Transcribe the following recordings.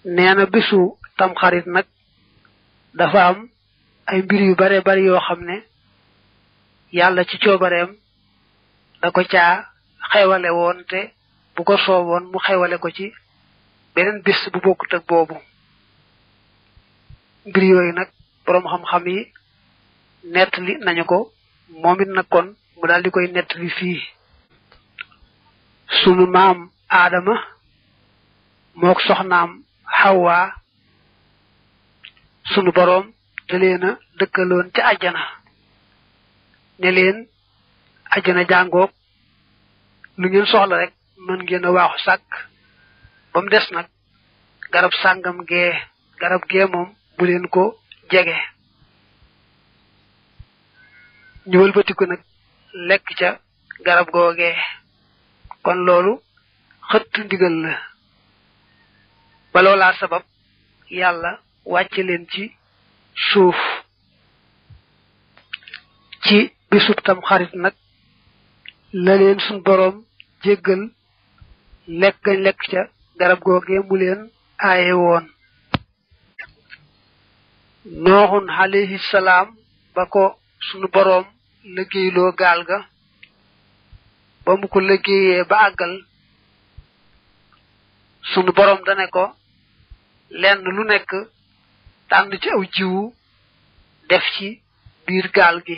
neena bisu tam xarit nak dafa am ay mbir yu bare bari yoo xam ne yàlla ci coobareem da ko caa xewale woon te bu ko sooboon mu xewale ko ci beneen bis bu bokkut ak boobu mbir yooyu nag boroom xam-xam yi nettali nañu ko moom it nag kon mu daal di koy nettali fii sunu maam aadama mook soxnaam Hawa sunu boroom da leen a dëkkaloon ca àjjana ne leen àjjana jàngoog lu ngeen soxla rek mën ngeen a waaxu sàkk ba mu des nag garab sàngam gee garab gee moom bu leen ko jege ñu wëlbatiku nag lekk ca garab googee kon loolu xëtt ndigal la ba loolaa sabab yàlla wàcce leen ci suuf ci bisub tam xarit nag la leen suñ boroom jéggal lekk gañ lekk ca garab googee mu leen aaye woon nooxun alayhi salaam ba ko sunu boroom liggéeyloo gaal ga ba mu ko liggéeyee ba àggal sunu boroom dane ko lenn lu nekk tànn ci aw jiwu def ci biir gaal gi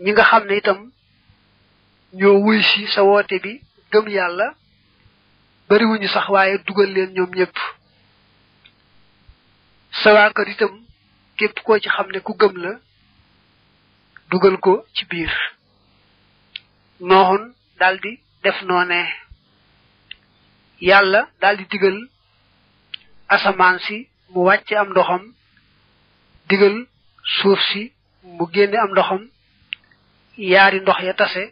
ñi nga xam ne itam ñoo wuy si sa woote bi gëm yàlla bariwuñu sax waaye dugal leen ñoom ñëpp sa waa kër itam képp koo ci xam ne ku gëm la dugal ko ci biir nooxun daldi def noone yàlla daldi digal asamaan si mu wàcce am ndoxam digal suuf si mu génne am ndoxam yaari ndox ya tase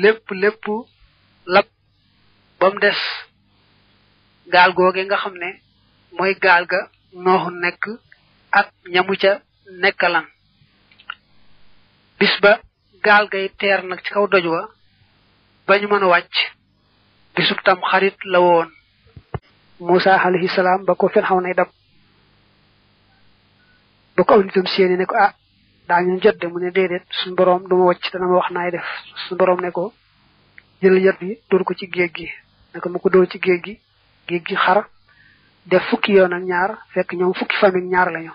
lépp lab ba mu des gaal googe nga xam ne mooy gaal ga nooxu nekk ak ñamu ca nekkalan bis ba gaal gay teer nag ci kaw doj wa ba ñu mën a wàcc bisub tam xarit la woon Musa alayhi salaam ba ko fen xaw nay dab ba ko aw nitam seeni ne ko daañu jot de mu ne déedéet suñu boroom duma wàcc dana ma wax naay def suñu boroom ne ko jël yat bi dóor ko ci géej gi ne ko mu ko dóor ci géej gi xar def fukki yoon ak ñaar fekk ñoom fukki famille ñaar lañu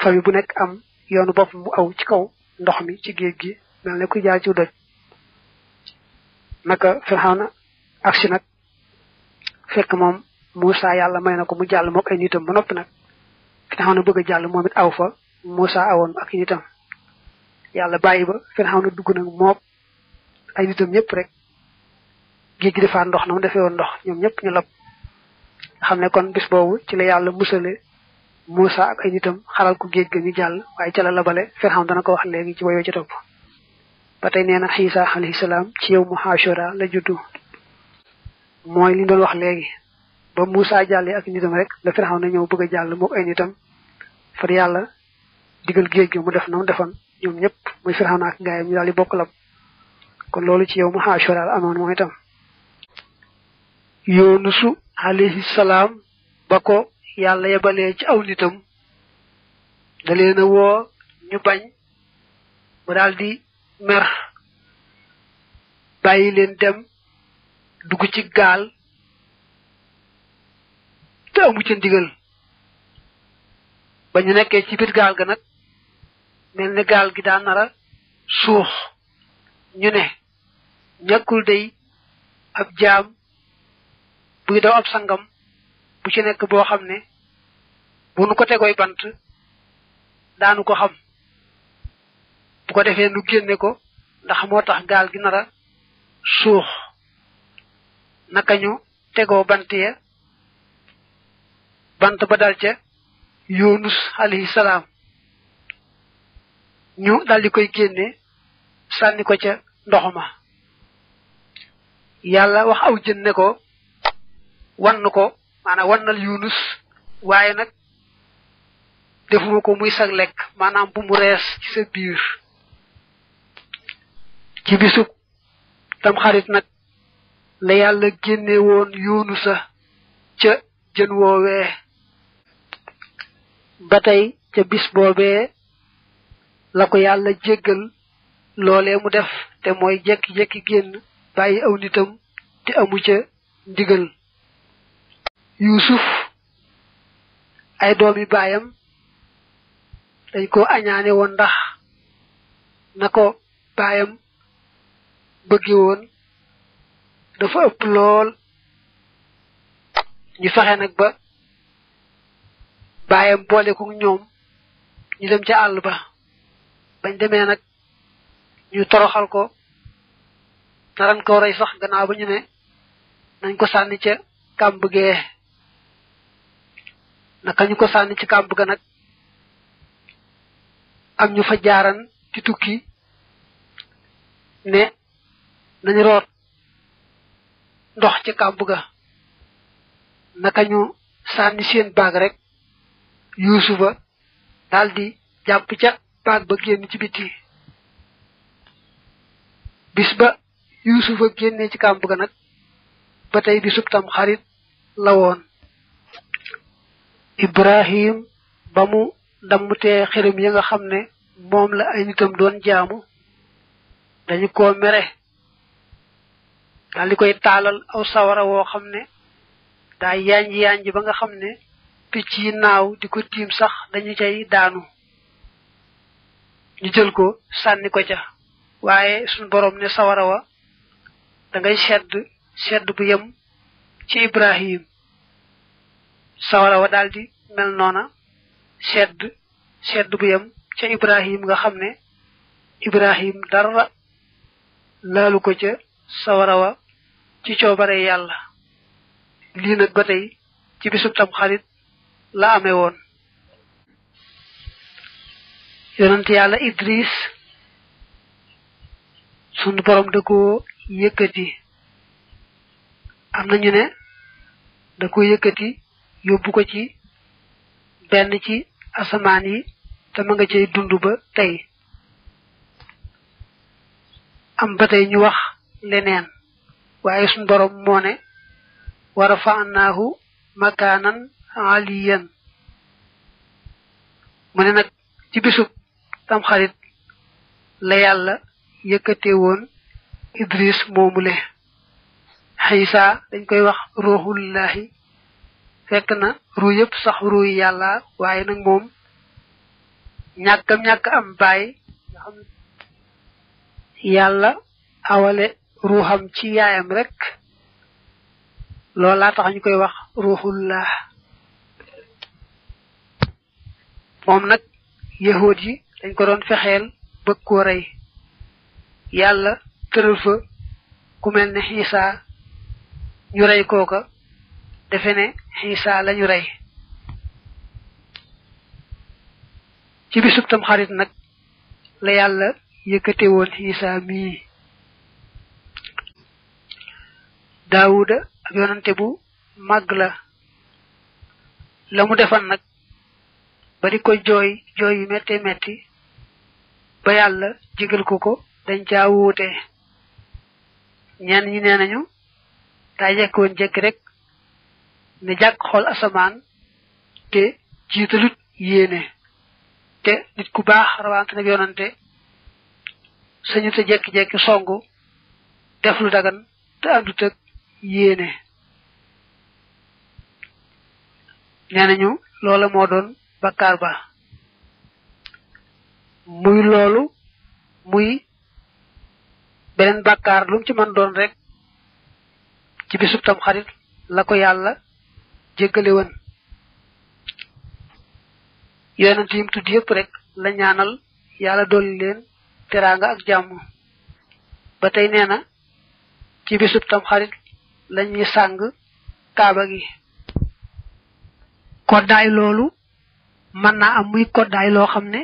famille bu nekk am yoonu bopp mu aw ci kaw ndox mi ci géej gi mel ne ku jaar ci doj naka Firawna aksi nag fekk moom Musa yàlla may na ko mu jàll mook ay nitam ba noppi nag Firawna bëgg a jàll moom it aw fa Musa awoon ak i nitam yàlla bàyyi ba Firawna dugg nag mook ay nitam ñëpp rek géej gi defaat ndox na mu defee woon ndox ñoom ñëpp ñu lab xam ne kon bis boobu ci la yàlla musale Musa ak ay nitam xalal ko géej ga ñu jàll waaye ca la labale Firawna dana ko wax léegi ci woyoo ci topp ba tey nee na Isa alayhi salaam ci yow mu Ashura la juddu mooy li doon wax léegi ba Musa jàllee ak nitam rek la Firawna ñëw bëgg a jàll mook ay nitam far yàlla digal géej gi mu def na mu defoon ñoom ñëpp muy Firawna ak gaayam ñu daal di bokk lab kon loolu ci yow mu Ashura amoon mooy itam Yunusu alayhi salaam ba ko yàlla yebalee ci aw nitam da leen a woo ñu bañ mu daldi mer bàyyi leen dem dugg ci gaal te amu ca ndigal ba ñu nekkee ci biir gaal ga nag mel ne gaal gi daa nara suux ñu ne ñàkkul day ab jaam buy daw ab sangam bu ci nekk boo xam ne bu nu ko tegooy bant daanu ko xam bu ko defee nu génne ko ndax moo tax gaal gi nara suux naka ñu tegoo bant ya bant ba dal ca Yunus alayhi salaam ñu daldi koy génne sànni ko ca ndox ma yàlla wax aw jën ne ko wann ko maanaam wannal Yunus waaye nag defuma ko muy sag lekk maanaam bu mu rees ci sa biir ci bisub tam xarit nag la yàlla génne woon Yunusa ca jën woowee ba tey ca bis boobee la ko yàlla jéggal loolee mu def te mooy jekki-jekki génn bàyyi aw nitam te amu ca ndigal Yuusuf ay doomi baayam dañ ko añaane woon ndax na ko baayam bëgge woon dafa ëpp lool ñu fexe nag ba baayam boole ko ñoom ñu dem ca àll ba bañ demee nag ñu toroxal ko naran ko rey sax gannaaw ba ñu ne nañ ko sànni ca kàmb gee naka ñu ko sànni ci kàmb ga nag am ñu fa jaaran ci tukki ne nañu root ndox ci kàmb ga naka ñu sànni seen baag rek Yuusufa daldi jàpp ca baag ba génn ci biti bis ba Yuusufa génnee ci kàmb ga nag ba tey bisub tam xarit la woon Ibrahim ba mu dammutee xërëm ya nga xam ne moom la ay nitam doon jaamu dañu ko mere daal di koy taalal aw sawara woo xam ne daa yanj ba nga xam ne picc yi naaw di ko tiim sax dañu cay daanu ñu jël ko sànni ko ca waaye suñu borom ne sawara wa da ngay sedd bu yem ci Ibrahim sawara wa daldi mel noona sedd bu yem ca Ibrahim nga xam ne Ibrahim dara laalu ko ca sawara wa ci coobare yàlla lii nag ba tey ci bisub tam xarit la amee woon yonent yàlla Idris sunu borom da ko yëkkati am na ñu ne da ko yëkkati yóbbu ko ci benn ci asamaan yi te ma nga cay dund ba tey am ba tey ñu wax leneen waaye sunu borom moo ne wa rafa'naahu makaanan aliyan mu ne nag ci bisub tamxarit la yàlla yëkkate woon Idris moomule Isa dañ koy wax ruuxullahi fekk na ruu yëpp sax ruu yi yàlla waaye nag moom ñàkk am baay nga xam yàlla awale ruuxam ci yaayam rek loolaa tax ñu koy wax ruuxullah moom nag yahuud yi dañ ko doon fexeel bëgg koo rey yàlla tëral fa ku mel ne Isa ñu rey kooka defe ne Isa lañu rey ci bisub tam xarit nag la yàlla yëkkate woon Isa mii Daawuda ak yonante bu màgg la mu defan nag ba di ko jooy yu metti ba yàlla jégal ko dañ caa wuute ñenn ñi nee nañu daa jekk woon jekki rek ne jàkk xool asamaan te jiitalut yéene te nit ku baax rawante nag yonante sañu te jekki-jekki songu def lu dagan te àndut ak yéene nee nañu loola moo doon bakkaar ba muy loolu muy beneen bakkaar lu mu ci mën doon rek ci bisub tam xarit la ko yàlla jéggale woon yonent yim tudd yëpp rek la ñaanal yàlla dolli leen teraanga ak jàmm ba tey nee na ci bisub tam xarit lañuy sàng kaaba gi koddaay loolu mën naa am muy koddaay loo xam ne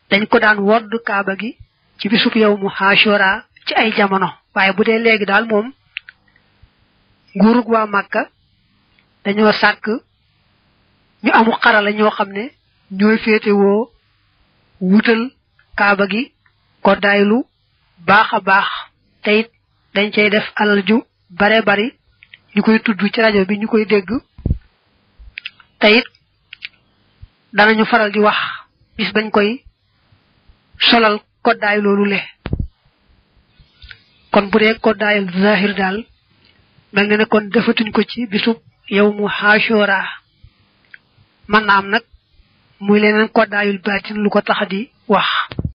dañ ko daan wodd kaaba gi ci bisub yow mu Ashura ci ay jamono waaye bu dee léegi daal moom nguurug waa Màkka dañoo sàkk ñu amu xarala ñoo xam ne ñooy féetewoo wutal kaaba gi koddaay lu baax a baax te it dañ cey def alal ju bare bari ñu koy tudd ci rajo bi ñu koy dégg tayit danañu faral di wax bis bañ koy solal koddaay loolu le kon bu dee koddaayal zahir daal mel na ne kon defatuñ ko ci bisub yawmu Ashura man na am nag muy leneen koddaayul baatin lu ko tax di wax